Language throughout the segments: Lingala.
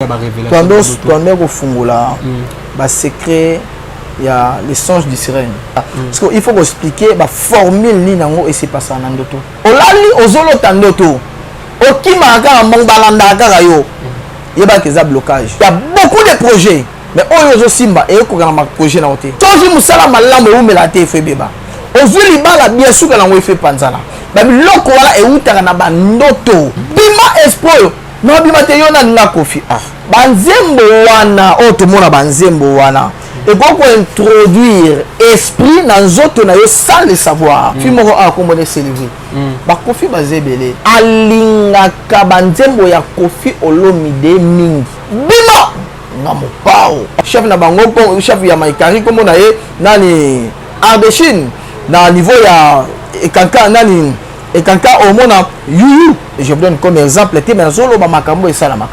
Twande kofungola basecret ya le songe du sirène, parce que il faut koexpliquer baformule nini yango esepasaka na ndoto. Olali, ozolota ndoto, okimaka kaka mbongo, balandaka kaka yo, yebaka eza blocage. Ya beaucoup de projets, mais oyo ozosimba eyekoka na baprojet na yo te. Soki mosala malamu ewumela te, efo ebeba. Ozwi libala bien, suka nango efo epanzana. Babiloko wana ewutaka na bandoto. Bima esprit oyo nabima te, yo nalinga Kofi. Ah, banzembo wana oyo tomona, banzembo wana ekoki kointroduire esprit na nzoto na yo sans le savoir. Fi moko awa kombona eselivi, bakofi baza ebele, alingaka banzembo ya Kofi Olomide mingi. Bima nga mopao, chef na bango, chef ya Maikari, nkombo na ye nani? Ardechine na niveau ya Ekanka, nani Ekanka, omona yuyu. Je vous donne comme exemple te, mais nazoloba makambo esalamaka.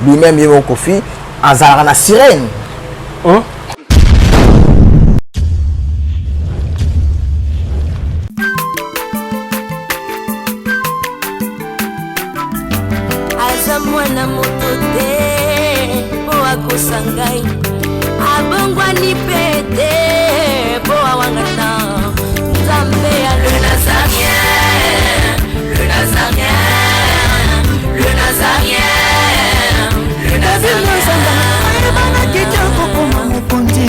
Lui-même, ye moko Kofi azalaka na sirène. Oh? Aza mwana moto te mpo akosa ngai, abongwani mpe te mpo awangana Nzambe ya le Nazarien, le Nazarien, le Nazarien, le Nazarien. Ayebanaki te kokoma mokonzi,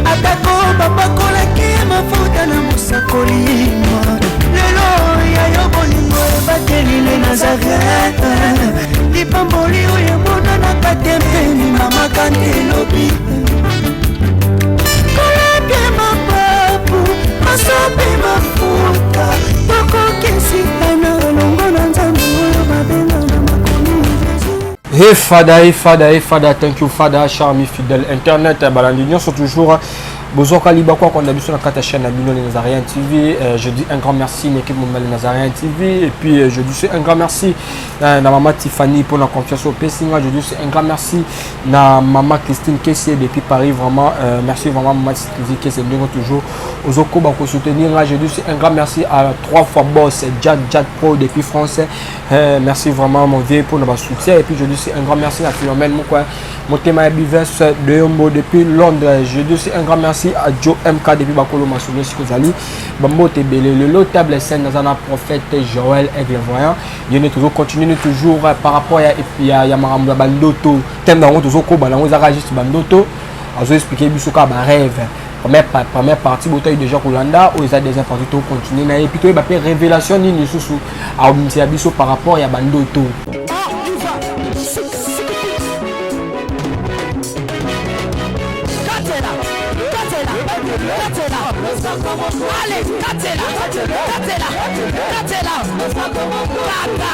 atako bapakolaki ye mafuta na mosakoli. Lelo ya yo bolingo ebateli le Nazaret, lipamboli oyo emonanaka te mpeni mama kante elobi kolapie mapapu masope mafuta tokokesitana elongo na Nzambe oyo babenga na makomi Jésus. Hey Father, hey Father, hey Father, thank you Father, cher ami fidèle internet, balandi nyonso, toujours bozwaka libaku akonda biso na kati ya chaîne na bino les Nazaréens TV. Je dis un grand merci na équipe mobile Nazaréens TV et puis je dis un grand merci na maman Tiffany pour la confiance opesi nga. Je dis un grand merci na maman Christine Kessier depuis Paris, vraiment merci vraiment maman Christine Kessier, ndenge toujours ozokoba kosoutenir nga. Je dis un grand merci à trois fois boss Jad Jad Pro depuis France. Merci vraiment mon vieux pour notre soutien et puis je dis un grand merci à Philomène Mokwa Motema ya Bives de Yombo depuis Londres. Je dis un grand merci à Joe MK depuis Bakolo Masolo Sikozali Bambote Bele. Le table scène dans un prophète Joël Aigle Voyant. Il est toujours continuer toujours par rapport à ya makambo ya bandoto. Thème nango toujours ko banango ezaka juste bandoto. Azo expliquer biso ka ba rêve. Première partie botayi déjà kolanda, oyo eza deuxième partie, to continuer na ye puis toyeba mpe révélation nini lisusu aobimisela biso par rapport ya bandoto. Allez, katela, katela, katela, kaka, kaka.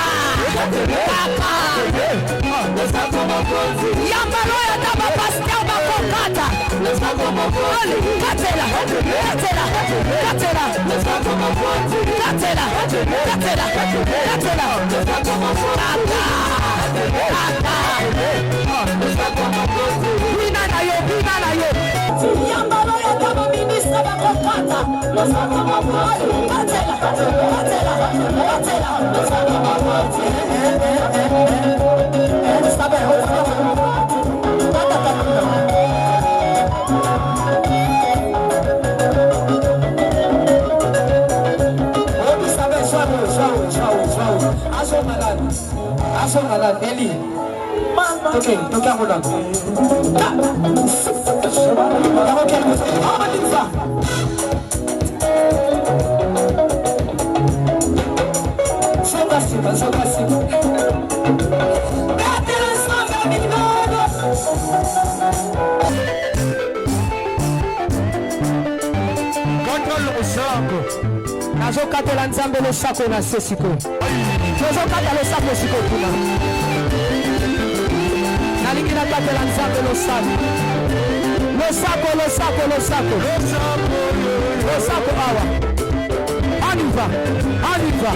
Yambalo oyo ata bapasteur bakokata. Allez, katela, katela, katela, katela, katela, katela, kaka, kaka. Bina na yo, bina na yo. Yambalo oyo ata baministre bakokata. Allez, katela, katela, katela. Eli, toke toke yango nano. Yango zonga nsima, zonga nsima. Betela Nzambe minono. Kata losako. Nazokatela Nzambe losako na se sikoyo. Tozokata losako sikoyo kuna. Nalingi nakatela Nzambe losako, losako, losako, losako, losako awa. On y va, on y va.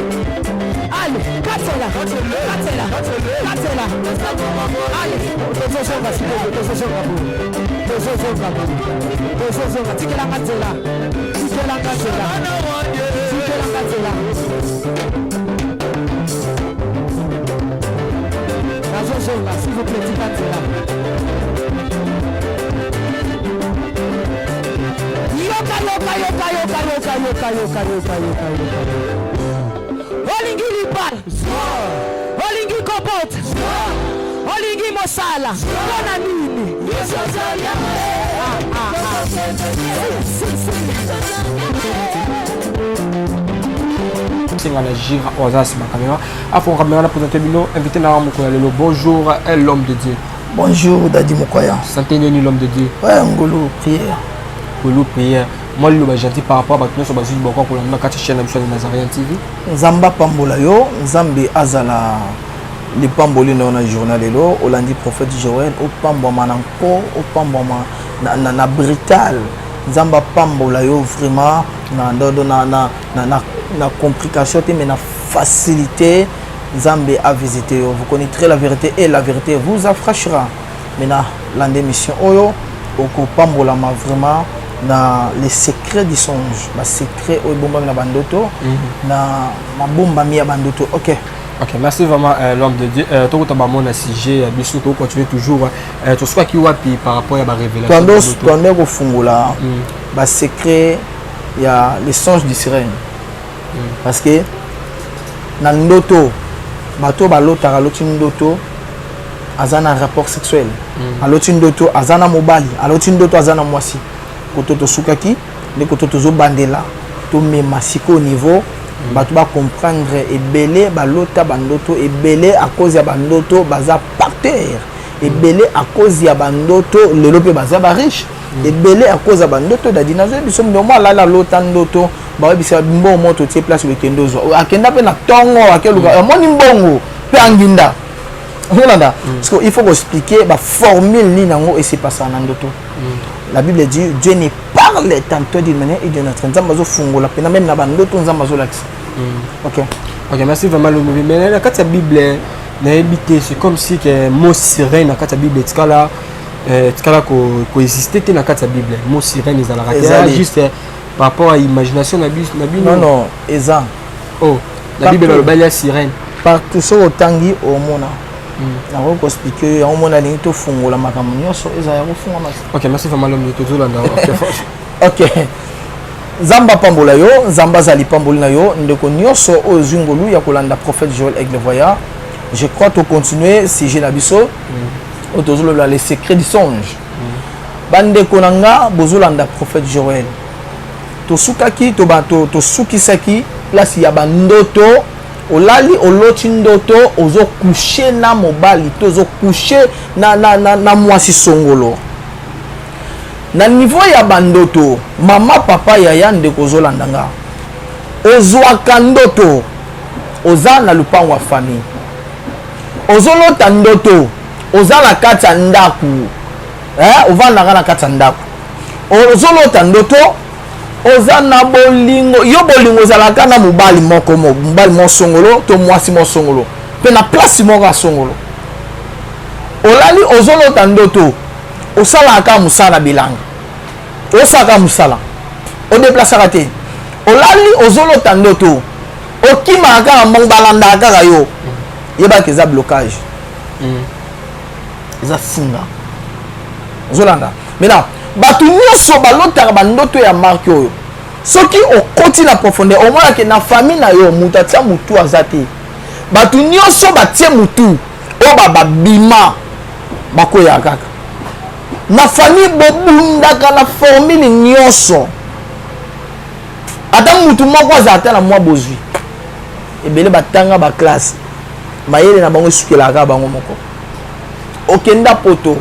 Allez, katela, katela, katela. Allez, tozozonga sikoyo, tozozonga boye, tozozonga boye, tozozonga. Tikelanga nzela, tikelanga nzela, tikelanga nzela. Tozonga, s'il vous plaît, tika nzela. Yoka, yoka, yoka, yoka, yoka, yoka, yoka, yoka, yoka, yoka. Olingi libala, olingi kobota, olingi mosala, mpo na nini? Ah, ah, ah. Si, si, si. Senga na Gira oyo aza nsima caméra afonga caméra na présente bino invité na mokolo ya lelo. Bonjour, l'homme de Dieu. Bonjour, Dadi Mokoya. Santé nini, l'homme de Dieu? Ouais, ngolu, prière. Ngolu, prière. Moi, liloba gentil par rapport à bato nyonso bazwi liboko kolanda na kati chaîne na biso ya Nazarien TV. Nzambe apambola yo, Nzambe azala lipamboli na yo na journal lelo. Olandi prophète Joël, opambwama na nko, opambwama na brutal. Nzambe apambola yo vraiment na complication te, mais na facilité. Nzambe a visité yo. Vous connaîtrez la vérité et la vérité vous affranchira. Maintenant, landa émission oyo, okopambolama vraiment na les secrets du songe, ba secret oyo ebombami na bandoto, na mabombami ya bandoto. Ok. Ok, merci vraiment, l'homme de Dieu. Tokota bamona sujet ya biso, tokocontinue toujours. Tosukaki wapi par rapport ya barévélation? Twande kofungola basecret ya les songes du sirène, parce que na ndoto, bato balotaka, aloti ndoto aza na rapport sexuel, aloti ndoto aza na mobali, aloti ndoto aza na mwasi. Koto tosukaki nde koto tozobandela, tomema sikoyo niveau bato bacomprendre. Ebele balota bandoto, ebele à cause ya bandoto baza par terre, ebele à cause ya bandoto lelo mpe baza bariche, ebele à cause ya bandoto. Dadi, nazoyebi biso ndongo alala, alota ndoto, bayebisa mbongo moto tie place, okende ozwa. Akenda mpe na ntongo, akeluka, amoni mbongo mpe anginda. Ozolanda? Parce que il faut koexpliquer baformule nini yango esepasaka na ndoto. La Bible dit: Dieu ne parle tantôt d'une manière et d'une autre. Nzambe azofungola mpena même na bandoto, Nzambe azolakisa. Ok. Ok, merci vraiment, l'homme. Mais na kati ya Bible, nayebi te, c'est comme si que mot sirène na kati ya Bible etikala koexiste te. Na kati ya Bible, mot sirène ezalaka te? Ezali. Juste par rapport à imagination na biso na bino. Non, non, eza. Oh, na Bible balobali ya sirène? Partout, soki otangi, omona. Nakoki koexpliquer yo yango. Mona, alingi tofungola makambo nyonso, eza ya kofungama. Ok, merci vraiment, l'homme. Tozolanda. Ok. Ok, Nzambe apambola yo, Nzambe aza lipamboli na yo, ndeko nyonso oyo ozwi ngolu ya kolanda prophète Joel Aigle Voyant. Je crois tocontinue sujet na biso oyo tozoloba, les secrets du songe. Bandeko na nga bozolanda prophète Joel, tosukaki, tosukisaki place ya bandoto. Olali, oloti ndoto ozocoucher na mobali to ozocoucher na mwasi songolo. Na niveau ya bandoto, mama, papa, yaya, ndeko ozolanda nga, ozwaka ndoto oza na lupango ya famille, ozolota ndoto oza na kati ya ndako, eh, ovandaka na kati ya ndako, ozolota ndoto oza na bolingo. Yo bolingo ezalaka na mobali moko, mobali moko songolo to mwasi moko songolo, mpe na place moko ya songolo. Olali, ozolota ndoto osalaka kaka mosala na bilanga, osalaka mosala, odeplasaka te. Olali, ozolota ndoto okimaka kaka mbongo, balandaka kaka yo. Yebaka eza blocage, eza singa. Ozolanda? Maintenant, bato nyonso balotaka bandoto ya marque oyo, soki okoti na profondeur, omonake na famille na yo moto atia motu aza te. Bato nyonso batie motu oyo babima, bakweyaka kaka na famille. Bobundaka na formule nyonso, ata mutu moko aza ata na mwa bozwi. Ebele batanga baclasse, mayele na bango esukelaka kaka bango moko. Okenda poto,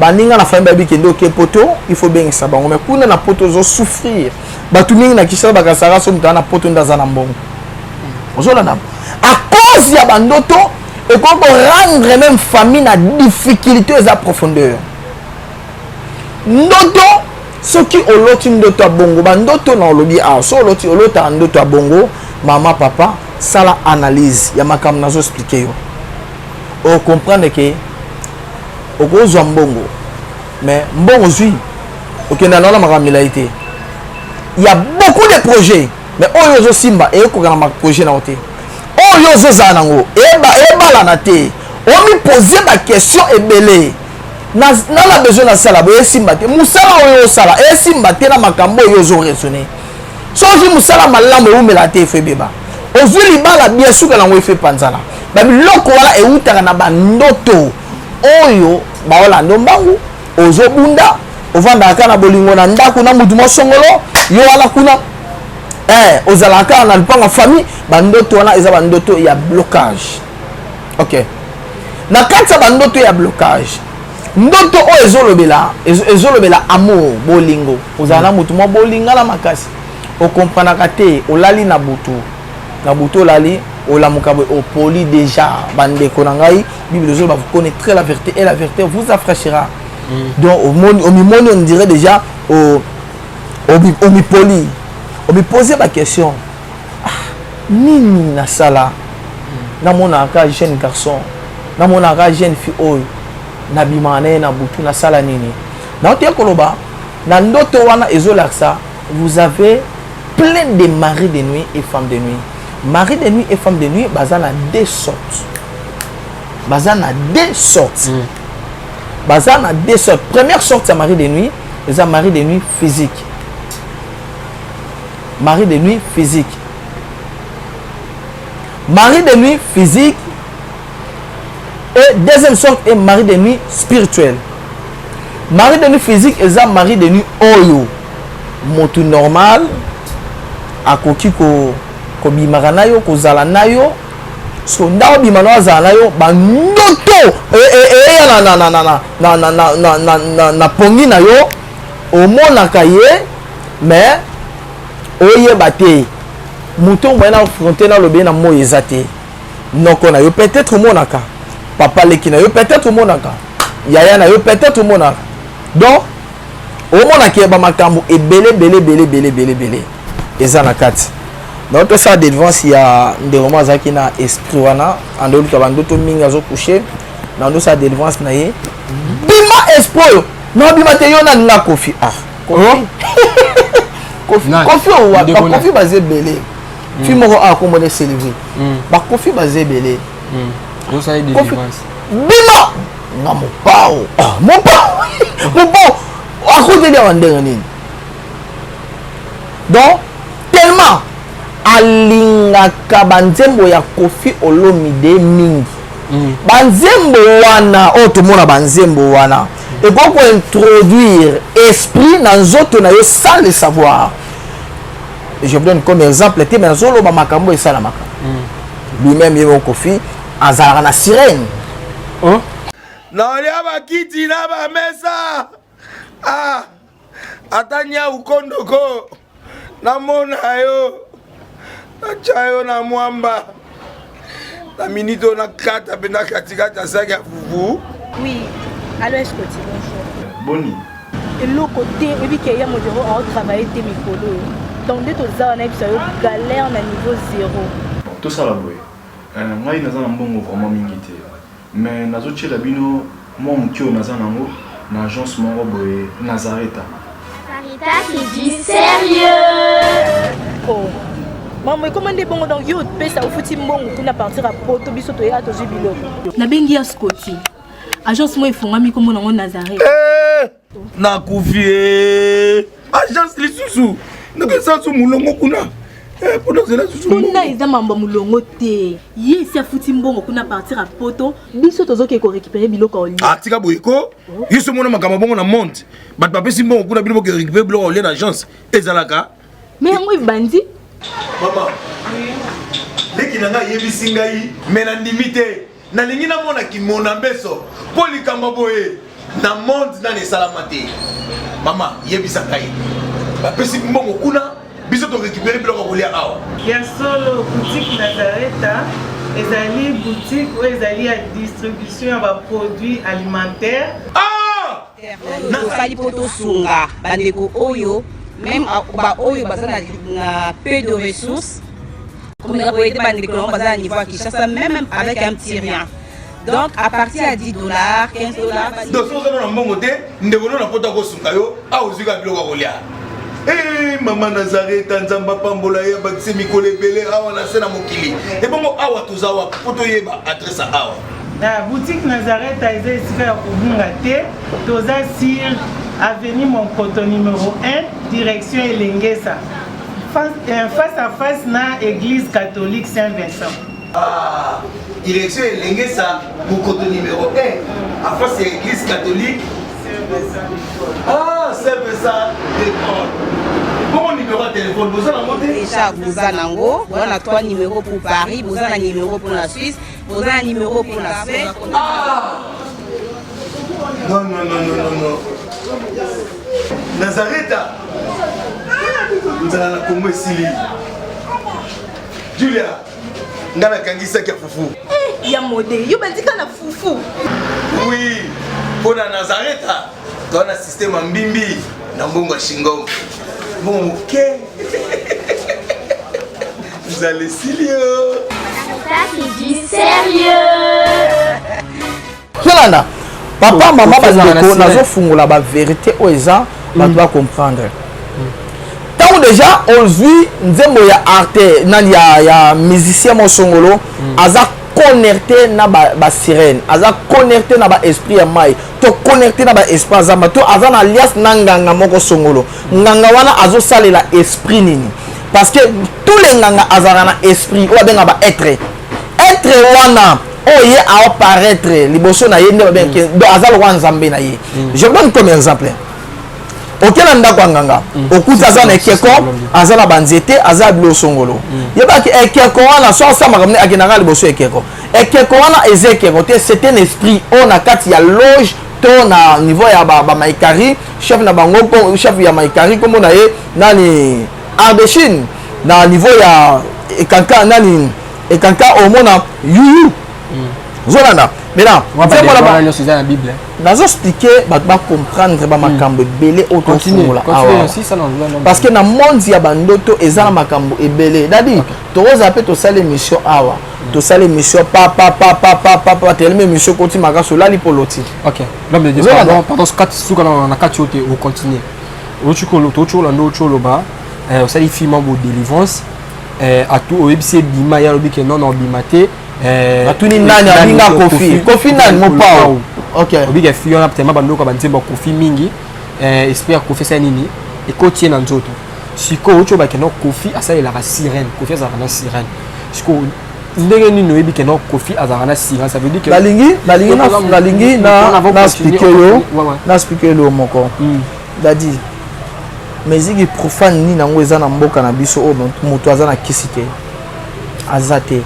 baninga na famille bayebi, kende, oke poto, il faut bengisa bango. Mais kuna na poto ozosouffrir. Bato mingi na Kinshasa bakasaka so moto aza na poto nde aza na mbongo. Ozolanda? À cause ya bandoto ekoki korendre même famille na difficulté. Eza profondeur. Ndoto, soki oloti ndoto ya bongo, bandoto na olobi awa, so oloti, olotaka ndoto ya bongo, mama, papa, sala analyse ya makambo nazoexpliquer yo, ocomprendre ke okozwa mbongo, mais mbongo ozwi, okenda na wana makambo milai te. Ya beaucoup de projets, mais oyo ozosimba eyekoka na maprojet na yo te. Oyo ozozala nango ebalana te. Omipose baquestion ebele. Nana besoin nasala boye, esimba te. Mosala oyo osala esimba te na makambo oyo ozo raisonne. Soki ozwi mosala malamu, ewumela te, efo ebeba. Ozwi libala bien, suka nango efo epanzana. Babiloko wana ewutaka na bandoto oyo baolanda mbangu. Ozobunda, ovandaka kaka na bolingo na ndako na mutu mosongolo yo wana kuna, ozalaka kaka na lupanga famille. Bandoto wana eza bandoto ya blocage. Ok, na kati ya bandoto ya blocage, ndoto oyo ezolobela amour, bolingo. Ozala na motu mwa bolingana makasi, okompranaka te. Olali na butu, na butu olali, olamuka boye, opoli déjà. Bandeko na ngai, Bible ezoloba: "Vous connaîtrez la vérité et la vérité vous affranchira." Donc omoni, omimoni, on dirait déjà omipoli, omipose baquestion: ah, nini nasala? Namonaka jeune garçon, namonaka jeune fille oyo nabimaka na ye na butu, nasala nini? Naoteya koloba na ndoto wana ezolakisa vous avez plein de maris de nuit et femmes de nuit. Mari de nuit et femme de nuit baza na deux sortes, baza na deux sortes, baza na deux sortes. Première sorte ya mari de nuit eza mari de nuit physique. Mari de nuit physique, mari de nuit physique. Et deuxième sorte est mari de nuit spirituel. Mari de nuit physique eza mari de nuit oyo motu normal akoki kobimaka na yo, kozala na yo. So ndako obima na azala na yo, bandoto eya na pongi na yo, omonaka ye, mais oyeba te moto oyo na affronte, nalobi ye na moi eza te. Noko na yo peut-être omonaka, papa leki na yo peut-être omonaka, yaya na yo peut-être omonaka. Donc omonaka bamakambo ebele ebele ebele ebele ebele ebele eza na kati. Donc tosala délivrance ya ndeko mo azalaki na esprit wana, andoluka bandoto mingi, azocoucher na ndosala délivrance na ye: "Bima, esprit oyo." "Nabima te, yo nalinga Kofi." Ah, Kofi, Kofi oyo wapi? Bakofi baza ebele. Fi moko awa kombona eselevri, bakofi baza ebele. Bima nga mopao, mopao, mopao akoteli awa ndenge nini? Donc tellement alingaka banzembo ya Kofi Olomide mingi, banzembo wana oyo tomona, banzembo wana ekoki kointroduire esprit na nzoto na yo sans le savoir. Je vous donne comme exemple te, mais nazoloba makambo esalamaka. Lui-même, ye moko Kofi azalaka na sirène. Oh. Naolia bakiti na bamesa, ah, ata nyau kondoko namona yo, natya yo na mwamba na minute oyo, nakata mpenza katikati ya saki ya fufu. Oui, allo Escoti, bonjour. Boni? Eloko te, oyebi ke ya modero aotravaille te mikolo oyo. Donc nde toza wana, yebisa yo, galère na niveau zéro. Tosala boye. Ngai naza na mbongo vraiment mingi te, mais nazotiela bino mwa moke oyo naza nango na agence moko boye, Nazareta. Sarita, c'est du sérieux. Oh. Mambo ekoma nde bongo. Donc yo opesa, ofuti mbongo kuna partir ya Poto, biso toya tozwi biloko. Nabengi ya Scoti, agence moko efungwami, nkombo nango Nazareth. Nakufi e, agence lisusu ndenge su molongo kuna mpona zela susu. Kuna eza mambo ya molongo te. Ye esi afuti mbongo kuna partir ya Poto, biso tozokende korécupérer biloko ya olia. Ah, tika boye ko. Yo so mona makambo bongo na monde, bato bapesi mbongo kuna, bino boke récupérer biloko ya olia na agence, ezalaka? Mais yango ebandi. Mama leki na ngai ayebisi ngai, me nandimi te. Nalingi namona kimona mbeso mpo likambo boye na monde nani esalama te. Mama, yebisa ngai, bapesi mbongo kuna, biso torécupérer biloko ya kolia awa? Ya solo, boutique Nazareta ezali boutique oyo ezali ya distribution ya baproduit alimentaire. Tosali mpo tosunga bandeko oyo, même baoyo baza na peu de ressources, komeka koaider bandeko nango baza na niveau ya Kinshasa, même avec un petit rien. Donc à partir ya 10 dollars, 15 dollars. Donc soki oza na mbongo te, ndeko no na poto akosunga yo awa, ozwi kaka biloko ya kolia. Mama Nazareta, Nzambe apambola ye, abakisi mikolo ebele awa na se na mokili. Ebongo awa toza wapi, mpo toyeba adresse awa? Na boutique Nazareth eza esika ya kobunga te. Toza sur avenue Monkoto numéro 1, direction Elengesa. Face, euh, face à face na église catholique Saint-Vincent. Ah, direction Elengesa, Monkoto numéro 1, à face ya église catholique Ah, Saint-Vincent de Paul. Bongo numéro ya téléphone, boza nango te? Déjà boza nango, boza na 3 numéros pour Paris, boza na numéro pour la Suisse, boza na numéro pour la Suède. Ah! Non, non, non, non, non, non. Nazareta. Nzala na Congo esili. Julia, nga nakangi saki ya fufu. Eh, ya mode, yo bandika na fufu. Oui, mpo na Nazareta, toa na système ya mbimbi na mbongo ya shingom. Mbongo moke. Nzala esili yo. Ça, c'est du sérieux. Tolanda papa mama bandeko nazofungola baverité oyo eza bato bacomprendre ntango deja ozwi nzembo ya arte nani ya, ya musicien mosongolo mm. aza connecté na basirène ba aza connecté na baesprit ya mai to connecté na baesprit ya zamba to aza na alliance na nganga moko songolo nganga wana azosalela esprit nini parce que tous les nganga azalaka na esprit oyo abenga ba être être wana oyo ye aoparaître liboso na ye nde babengaki mm. donc aza lokola nzambe na ye mm. je vous donne comme exemple oke na ndako ya nganga mm. okuti aza na ekeko aza na banzete aza na bilo songolo yebaki ekeko wana so asala makambo nde akendaka liboso ekeko ekeko wana eza ekeko te c'est un esprit oyo na kati ya loge to na niveau ya bamaikari ba chef na bango chef ya maikari nkombo na ye nani ardechine na niveau ya ekanka nani ekanka omona yuyu ozolanda maintenant nyonso eza na bible nazo explike bato bacomprendre bamakambo ebele oyo tofungola awa parce que na monde ya bandoto eza na makambo ebele dadi tokozala mpe tosala émission awa tosala émission papapapapapa telemi émission ekoti makasi olali mpo oloti ok l'homme de Dieu pardon pardon suka na kati oyo te ocontinue outi kolanda outi oloba osali film bo délivrance eh, atu oyebisi ye bima ye alobi ke non na obima te eh, atuni nani abinga kofi kofi nani mopao ok obi ke fille wana tellement bandoka banzembo ya kofi mingi eh, esprit ya kofi esali nini ekoti ye na nzoto sikoyo outi obake no kofi asalelaka sirène kofi azalaka na sirène sikoyo ndenge nini oyebi ke no kofi azalaka na sirène ça veut dire que nalingi nalingi nalingi na na expliquer yo na expliquer yo moko hmm. dadi miziki profane nini yango eza na mboka na biso oyo moto aza na kisi te aza te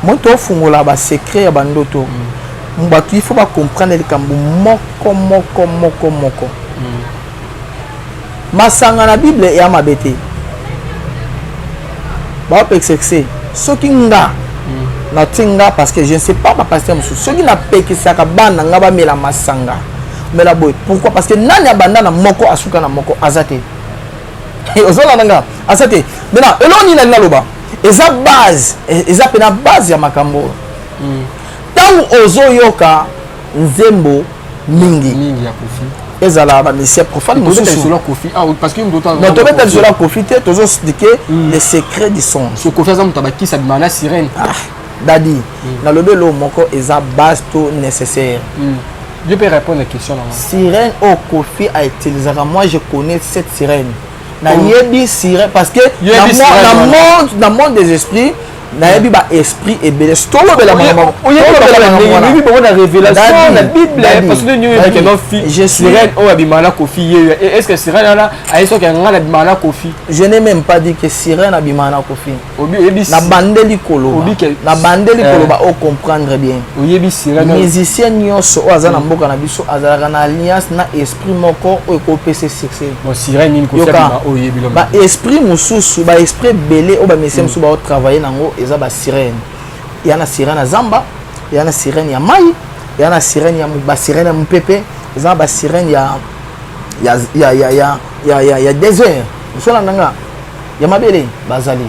moto ofungola basecret ya bandoto mm. bato il faut bacomprendre likambo moko moko moko moko mm. masanga na bible eya mabe te baopekisa soki nga mm. natie nga parce que je ne sais pas bapaster mosusu soki napekisaka bana nga bamela masanga mela boye pourquoi parce que nani abanda na moko asuka na moko aza te ozolanda nga aza te maintenant eloko nini nalingi naloba eza base eza mpena base ya makambo oyo ntango mm. ozoyoka nzembo mingi mingi ya kofi ezala bamisien profane mosusu ah, non tobeta lisolo ya kofi te tozo explike mm. le secret du songe so kofi aza moto abakisa bima na sirène ah, dadi mm. nalobi eloko moko eza base to nécessaire mm. Je peux répondre à la question. Sirène oyo Kofi a utilisaka, moi je connais cette sirène. Nayebi oh. sirène parce que na monde na monde des esprits nayebi ba esprit ebele tolobela makambo oyebi na révélation na bible parce que nini oyebi non fi sirène oyo abimaka na kofi ye est ce que sirène wana aye soki nga na bimaka na kofi je n'ai même pas dit que sirène abimaka na kofi nabandeli koloba nabandeli eh. koloba o comprendre bien oyebi sirène musicien nyonso oyo aza na mm. mboka na biso azalaka na alliance na esprit moko oyo ekopesa succès bon sirène nini kofi abima oyo oyebi ba esprit mosusu ba esprit ebele oyo ba musicien mosusu mm. baotravaille nango eza ba sirène ya na sirène ya zamba ya na sirène ya mai ya na sirène ya ba sirène ya mopepe eza na ba sirène ya ya ya ya ya ya ya ya désert osolanda nga ya mabele bazali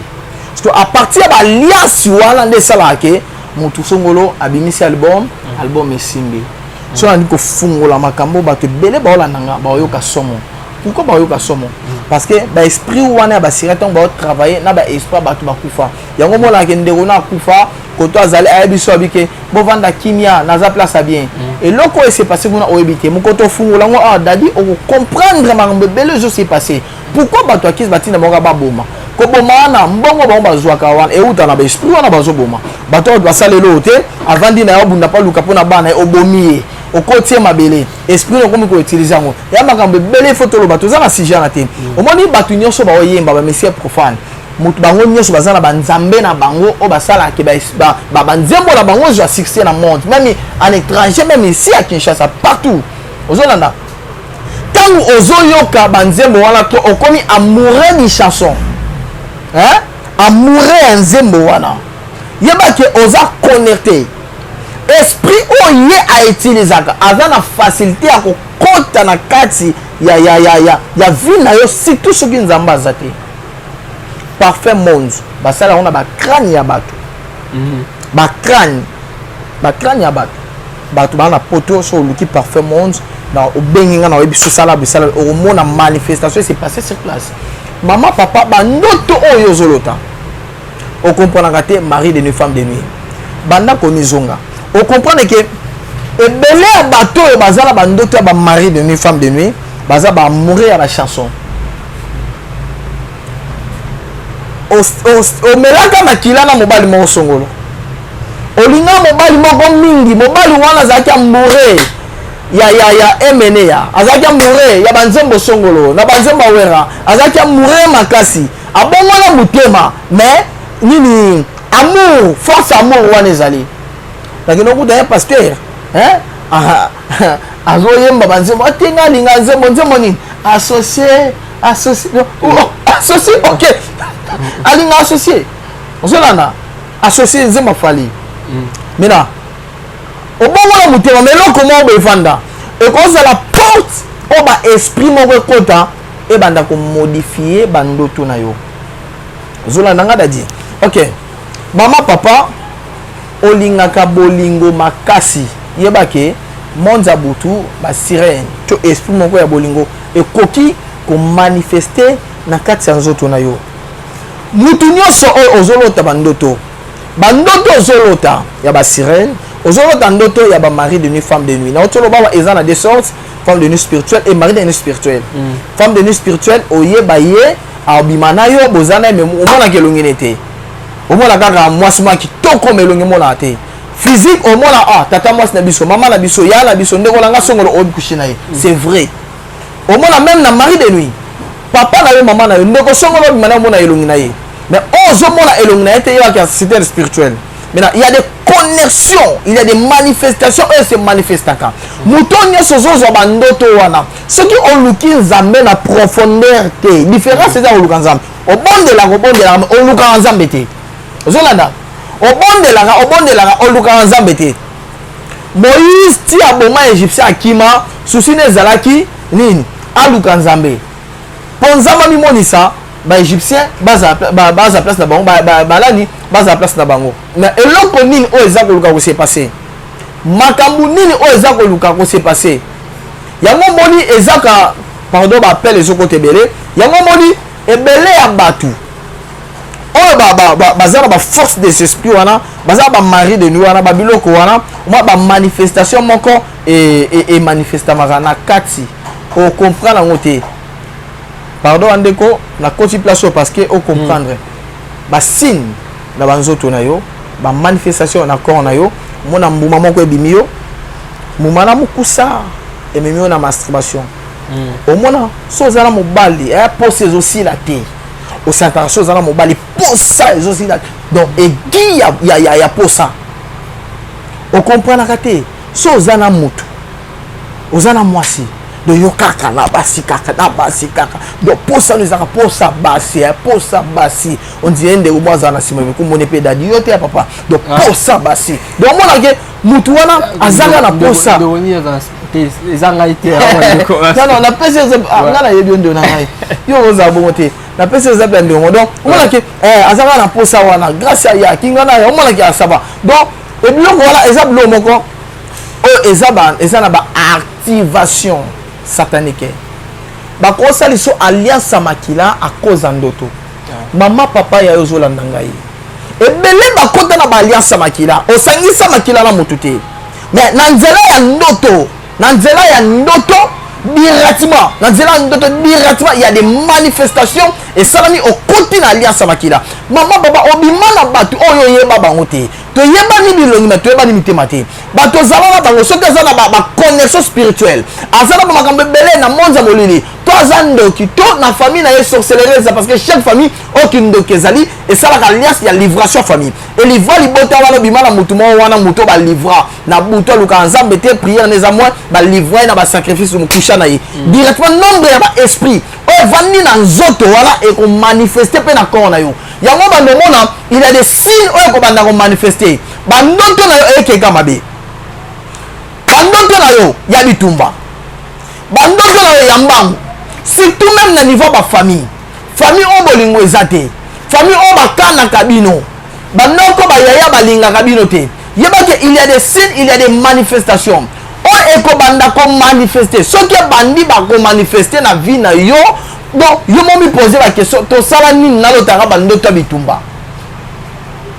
parce que à partir ya baliasi wana nde esalaka ke motu songolo abimisi album mm. album esimbi so nandi kofungola makambo bato ebele baolanda nga baoyoka somo pourquoi baoyoka somo mm. Parce que ba esprit wana ya ba sirène ntango bao travailler na ba esprit ya bato bakufa. Yango omonaka ke ndeko na akufa koto azali ayebi so abike bovanda kimia naza place ya bien. Eloko oyo ese passe kuna oyebi te. Mokoto ofungola yango awa dadi okocomprendre makambo ebele ezo se passe. Pourquoi bato ya kisi batinda bango kaka baboma? Koboma wana mbongo bango bazwaka wana euta na ba esprit wana bazoboma. Bato oyo basala eloko te, avandi na ye obunda mpo aluka mpo na bana ye, obomi ye. Okoti ye mabele, esprit okomi ko utiliser yango. Ya makambo ebele faut toloba, toza na sujet wana te. Omoni bato nyonso baoyemba ba messie profane. Moto bango nyonso baza na banzambe na bango oyo basalaka ke banzembo na bango ezwa succès na monde, même en étranger, même ici à Kinshasa, partout. Ozolanda ntango ozoyoka banzembo wana to okomi amoureux du chanson, hein? Amoureux ya nzembo wana, yeba ke oza connecté. Esprit oyo ye autilisaka aza na facilité ya kokota na kati ya vie na yo, surtout soki nzambe aza te. Parfait monde basala yango na bacrâne ya bato, bacrâne, bacrâne ya bato. Bato baa na poto, so oluki parfait monde na obengi nga na oyebi so sala bisala, okomona manifestation s'est passé sur place. Mama, papa, bandoto oyo ozolota okomprenaka te, mari de nuit, femme de nuit, banda komizonga okomprendre ke ebele ya bato oyo baza na bandoto ya bamari de nuit, femme de nuit, baza baamoureux ya bachanson. Omelaka makila na mobali moko songolo, olinga mobali moko mingi, mobali wana azalaki amoureux ya Emeneya, azalaki amoureux ya banzembo songolo na banzembo awera, azalaki amoureux makasi, abongwana motema, mais nini, amour, force amour wana ezali. Nakende okuta ye pasteur, hein? Azoyemba banzembo, atenga alinga nzembo, nzembo nini, associé, associé, oh, associé, ok, alinga associé, ozolanda associé nzembo afali maintenant obongola motema, ma eloko moko boevanda ekozala porte oyo ba esprit moko ekota ebanda komodifie bandoto na yo. Ozolanda nga dadi? Ok, mama, papa, olingaka bolingo makasi, yeba ke monde ya butu basirene to esprit moko ya bolingo ekoki komanifeste na kati ya nzoto na yo. Mutu nyonso oyo ozolota bandoto, bandoto ozolota ya basirene, ozolota ndoto ya bamari de nuit, femme de nuit, na otoloba eza na deux sortes: femme de nuit spirituelle et mari de nuit spirituelle. Femme de nuit spirituelle, oyeba ye abima na yo, boza na ye, me omonaka elongi ne te, omona kaka mwasi mwa kitoko, me elongi omonaka te physique. Omona ah, tata mwasi na biso, mama na biso, ya na biso, ndeko na nga songolo, oyebi couche na ye. C'est vrai, omona même na mari de nuit, papa na yo, mama na yo, ndeko songolo obima na omona elongi na ye, mais oyo ozomona elongi na ye te, yebaka système spirituel. Maintenant, il y a des connexions, il y a des manifestations oyo se manifestaka. Moto nyonso ozozwa bandoto wana, soki oluki nzambe na profondeur te, différence eza koluka nzambe, obondelaka, obondelaka, mais olukaka nzambe te. Ozolanda, obondelaka, obondelaka, olukaka nzambe te. Moïse ti aboma égyptien akima, susi ne ezalaki nini? Aluka nzambe mpo nzambe amimonisa. Baégyptien baza place na bango, balani baza place na bango. Mais eloko nini oyo eza koluka kose passe? Makambo nini oyo eza koluka kose passe? Yango moni ezaka, pardon, baappel ezokota ebele. Yango moni ebele ya bato oyo baza na baforce des esprits wana, baza na bamari de nuit wana, babiloko wana, mwa bamanifestation moko emanifestamaka na kati, ocomprendre yango te. Pardon andeko, nakoti place oyo parce que ocomprendre basigne na banzoto na yo, bamanifestation na corps na yo. Omona mbuma moko ebimi yo, mbuma na mokusa ememi yo na masturbation. Omona so oza na mobali, posa ezosila te, osantaka so oza na mobali, posa ezosila te, donc egi ya posa okomprenaka te. So oza na motu, oza na mwasi, donc yo kaka na basi, kaka na basi, kaka donc posa no ezaka posa basi, posa basi. On dirait ndeko mo azala na nsima mikumoni mpe dadi yo te ya papa, donc posa basi. Donc omonake mutu wana azanga na posa. Eza ngai te. Non, napesi nga, nayebi yo ndeko na ngai, yo ozala bongo te. Napesi exemple ya ndeko. Donc omonake azanga na posa wana, grâce ya kinga na ye, omonake asaba. Donc ebiloko wana eza biloko moko oyo eza na baactivation satanique. Bakosala liso alliance ya makila à cause ya ndoto. Mama, papa, ya yo ozolanda ngai, ebele bakota na baalliance ya makila. Osangisa makila na motu te, mais na nzela ya ndoto, na nzela ya ndoto directement, na nzela ya ndoto directement, il y a des manifestations esalami, okoti na alliance ya makila. Mama, baba, obima na bato oyo oyeba bango te. Toyebani bilongi me toyebani mitema te. Bato ozala na bango, soki aza na baconnexion spirituelle, aza na bamakambo ebele na monde ya molili, to aza ndoki, to na famille na ye sorcellerie eza, parce que chaque famille oyo kindoki ezali, esalaka alliance ya livration. Famille elivra libota wana, obima na motu moko wana, motu oyo balivra na butu, alukaka Nzambe te, prière na eza moins, balivra ye na basacrifice, mokusha na ye directement. Nombre ya baesprit oyo evandi na nzoto wana ekomanifeste mpe na corps na yo. Yango bando omona, il y a des signes oyo ekobanda komanifeste. Bandoto na yo ekeka mabe, bandoto na yo ya bitumba, bandoto na yo ya mbangu, surtout même na niveau bafamille. Famille oyo bolingo eza te, famille oyo bakanaka bino, banoko, bayaya balingaka bino te, yebake il y a des signes, il y a des manifestations oyo ekobanda komanifeste. Soki ebandi bakomanifeste na vie na yo, donc yo mo mipose baquestion: tosala nini nalotaka bandoto ya bitumba?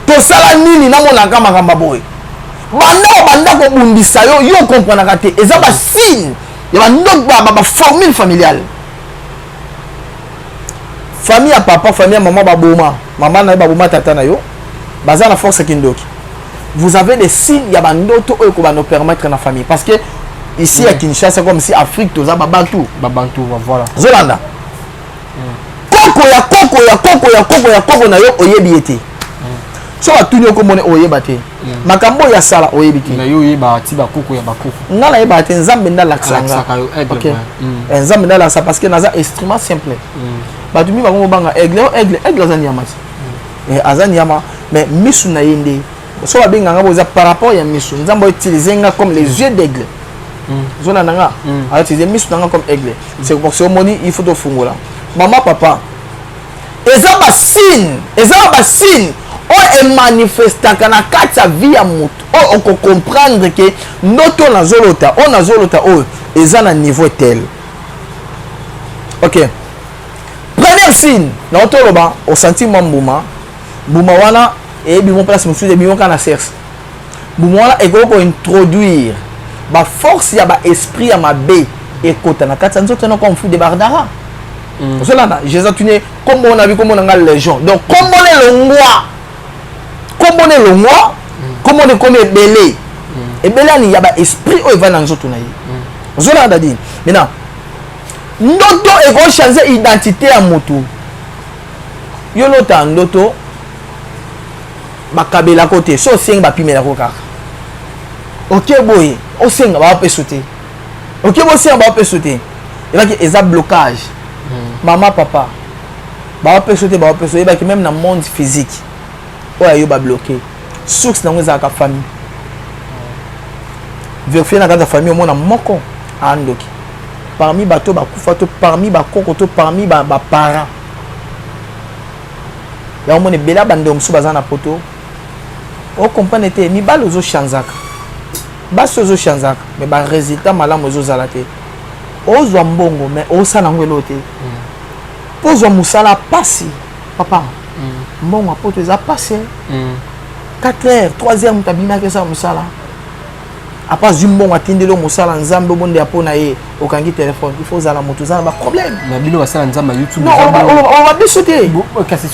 Tosala nini namonaka makambo boye? Banda obanda kobundisa yo, yo okomprenaka te. Eza basigne ya bandoto, baformule familiale. Famille ya papa, famille ya mama, baboma mama na yo, baboma tata na yo, baza na force kindoki. Vous avez des signes ya bandoto oyo ekobanda permettre na famille, parce que ici à Kinshasa, comme si Afrique, toza babantu. Babantu, voilà. Ozolanda, koko ya koko ya koko ya koko ya koko na yo, oyebi ye te. So batuni yo komona, oyeba te. Makambo oyo asala, oyebi te. Na yo oyeba ti bakoko ya bakoko? Nga nayebaka te. Nzambe nde alakisaka nga. Alakisaka yo, aigle. Ok. Nzambe nde alakisa, parce que naza extrêmement simple. Bato mingi bango bobanga aigle. Oyo aigle, aigle aza nyama ti. Aza nyama, mais misu na ye nde so babenganga bo eza par rapport ya misu. Nzambe outilize nga comme les yeux d'aigle. Ozolanda nga, autilize misu na nga comme aigle. C'est pour ça omoni, il faut tofungola. Mama, papa, eza basigne, eza na basigne oyo emanifestaka na kati ya vie ya motu, oyo okocomprendre ke ndoto nazolota, oyo nazolota, oyo eza na niveau tel. Ok, première signe na otoloba, osanti mwa mbuma. Mbuma wana eyebi mo place mosusu, ebimi kaka na sexe. Mbuma wana ekoki kointroduire baforce ya baesprit ya mabe, ekota na kati ya nzoto na comme fou de bardara. Ozolanda, Jésus atuni: kombo na bi? Kombo na nga Légion. Donc kombo na elongwa, kombo na elongwa, kombo na ekomi ebele ebele ani ya baesprit oyo evandi na nzoto na ye. Ozolanda dadi? Maintenant, ndoto ekochange identité ya motu. Yo lota ndoto bakabelako te, so osengi bapimelako kaka. Oke boye, osenga, baopeso te. Oke bosenga, baopeso te. Ebaki eza blocage. Mama, papa, baopeso te, baopeso. Oyebaki même na monde physique oyo ayo babloke, source nango ezalaka famille. Vérifie na kati ya famille, omona moko aandoki parmi bato bakufa, to parmi bakoko, to parmi baparent. Yango mona ebele ya bandeko mosusu baza na poto, ocomprendre te. Mibali ozochanzaka, basi ozochanzaka, mais baresultat malamu ezozala te. Ozwa mbongo, mais osala yango eloko te. Mpo ozwa mosala pasi, papa. Mbongo ya poto eza pasi. 4 heures, 3 heures, moto abimaki esala mosala, apa azwi mbongo, atindeli yo mosala Nzambe, obondela mpo na ye, okangi telefone. Il faut ozala moto oza na baproblème. Na bino basala Nzambe ya YouTube. Oloba biso te,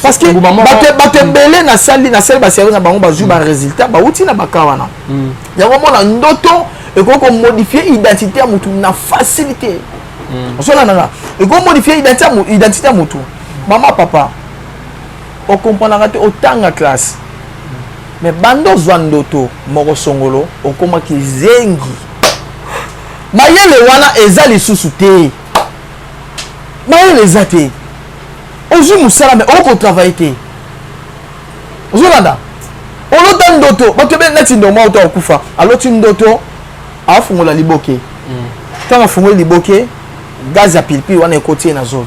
parce que bato ebele nasali baservice na bango, bazwi baresultat, bauti na baka wana. Yango mona, ndoto ekoki komodifie identité ya motu na facilité. Ozolanda nga, ekoki modifie identité ya motu. Mama, papa, okomprenaka te. Otanga classe, mais banda ozwa ndoto moko songolo, okomaki zengi. Mayele wana eza lisusu te, mayele eza te. Ozwi mosala, mais okotravaille te. Ozolanda, olota ndoto bato ebele neti ndoma oto akufa, aloti ndoto afungola liboke. Ntango afungoli liboke, gaz ya pilipili wana ekoti ye na zolo,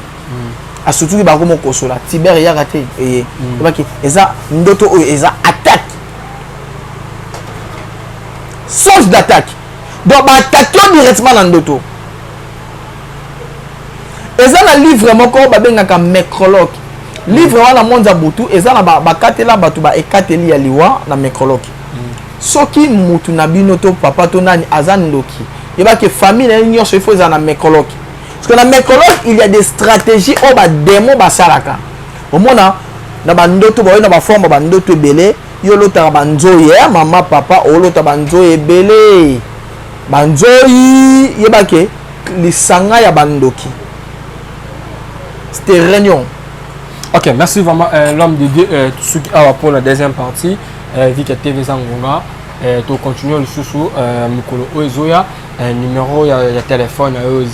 asutuki, bakoma kosola tiber eyaka te. Eye ebaki eza ndoto oyo eza attaque, songe d'attaque. Donc baattaque yo directement na ndoto. Eza na livre moko babengaka Necrologue. Livre wana Monza Butu eza na bakatela bato ba ekateli ya liwa na Necrologue. Soki mutu na bino to papa to nani aza ndoki, yeba ke famille na ye nyonso il faut ezala na Necrologue. Parce que na Necrologue il y a des stratégies oyo ba démons basalaka. Omona na bandoto baoyo na baforme bandoto ebele, yo olotaka banzoyi, eh, mama papa olota banzoyi ebele, banzoyi, yeba ke lisanga ya bandoki, c'était réunion. Ok, merci vraiment, l'homme de Dieu. Soki awa pour la deuxième partie, vu que TV Zangonga, to continuer lisusu mokolo oyo ezoya. Numéro ya téléphone oyo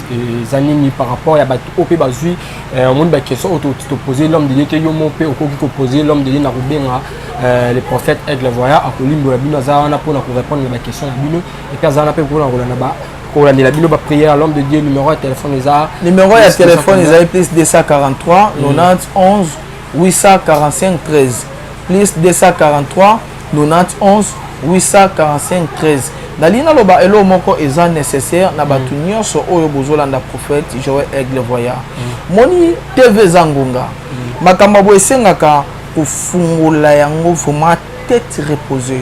eza nini par rapport ya bato oyo mpe bazwi omoni baquestion oyo topose l'homme de Dieu te, yo mo mpe okoki kopose l'homme de Dieu na kobenga le prophète Aigle Voyant, akolimbola bino. Aza wana mpona korépondre na baquestion na bino et puis aza wana mpe mpona kolanda kolandela bino baprière. L'homme de Dieu, numéro ya téléphone eza? Numéro ya téléphone ezali plus 243 91 845 13, plus 243 91 845 13. Nalingi naloba eloko moko eza nécessaire na bato nyonso oyo bozolanda prophète Joel Aigle Voyant. Moni TV eza ngonga, makambo boye esengaka kofungola yango vraiment tête reposée,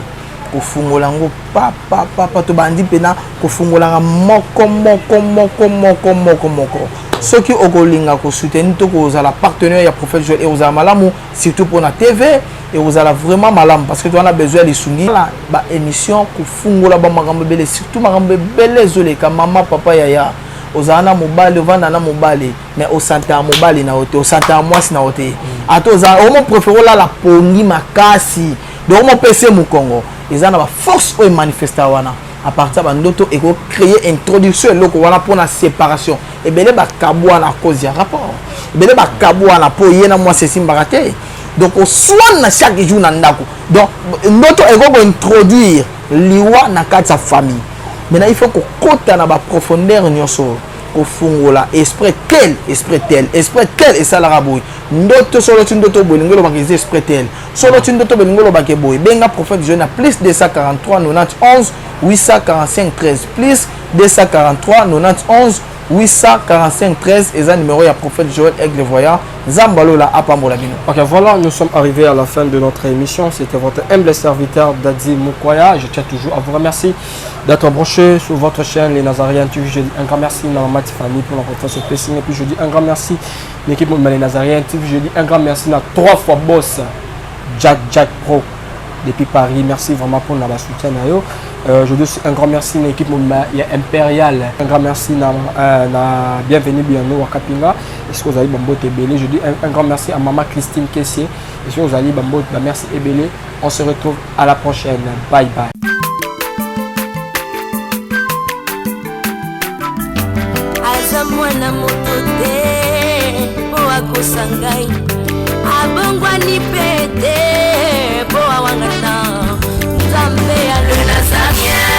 kofungola yango papapapa. Tobandi mpena kofungolaka moko moko moko moko moko moko. Soki okolinga kosoutenir to kozala partenaire ya prophète Joel, ekozala malamu, surtout mpona TV ekozala vraiment malamu, parce que toza na besoin ya lisungi, baémission, kofungola bamakambo ebele, surtout makambo ebele ezoleka. Mama, papa, yaya, ozala na mobali, ovanda na mobali, mais osantaka mobali na yo te, osantaka mwasi na yo te, ata oza omo préféré olala pongi makasi, donc omopesa ye mokongo. Eza na baforce oyo emanifesta wana à partir ya bandoto, ekocréer introduction eloko wana mpona séparation. Ebele bakabu wana à cause ya rapport, ebele bakabu wana mpo ye na mwasi esimbaka te, donc oswana chaque jour na ndako. Donc ndoto ekoki kointroduire liwa na kati ya famille. Maintenant il faut kokota na baprofondeur nyonso, kofungola esprit tel, esprit tel, esprit tel esalaka boye. Ndoto solo ti ndoto boye elingi olobaka eza esprit tel, solo ti ndoto boye elingi olobaka boye. Benga prophète Joel na plus 243 91 845 13, plus 243 91 845 13, eza numéro ya prophète Joel Aigle Voyant. Nzambe alola apambola bino. Ok, voilà, nous sommes arrivés à la fin de notre émission. C'était votre humble serviteur Dadi Mukwaya. Je tiens toujours à vous remercier d'être branché sur votre chaîne Les Nazaréens TV. Je dis un grand merci à ma famille pour la confiance au. Et puis je dis un grand merci à l'équipe Les Nazaréens TV. Je dis un grand merci à trois fois boss Jack Jack Pro depuis Paris. Merci vraiment pour notre soutien. Je dis un grand merci à l'équipe Impérial. Un grand merci à na bienvenue Biano Wakapinga. Est-ce que vous avez Bambo Tebele? Je dis un grand merci à maman Christine Kessier. Est-ce que vous avez Bambo? Merci Ebele. On se retrouve à la prochaine. Bye bye. Aza mwana moto te mpo akosa ngai, abongwani mpe te mpo awangana Nzambe ya le Nazarien.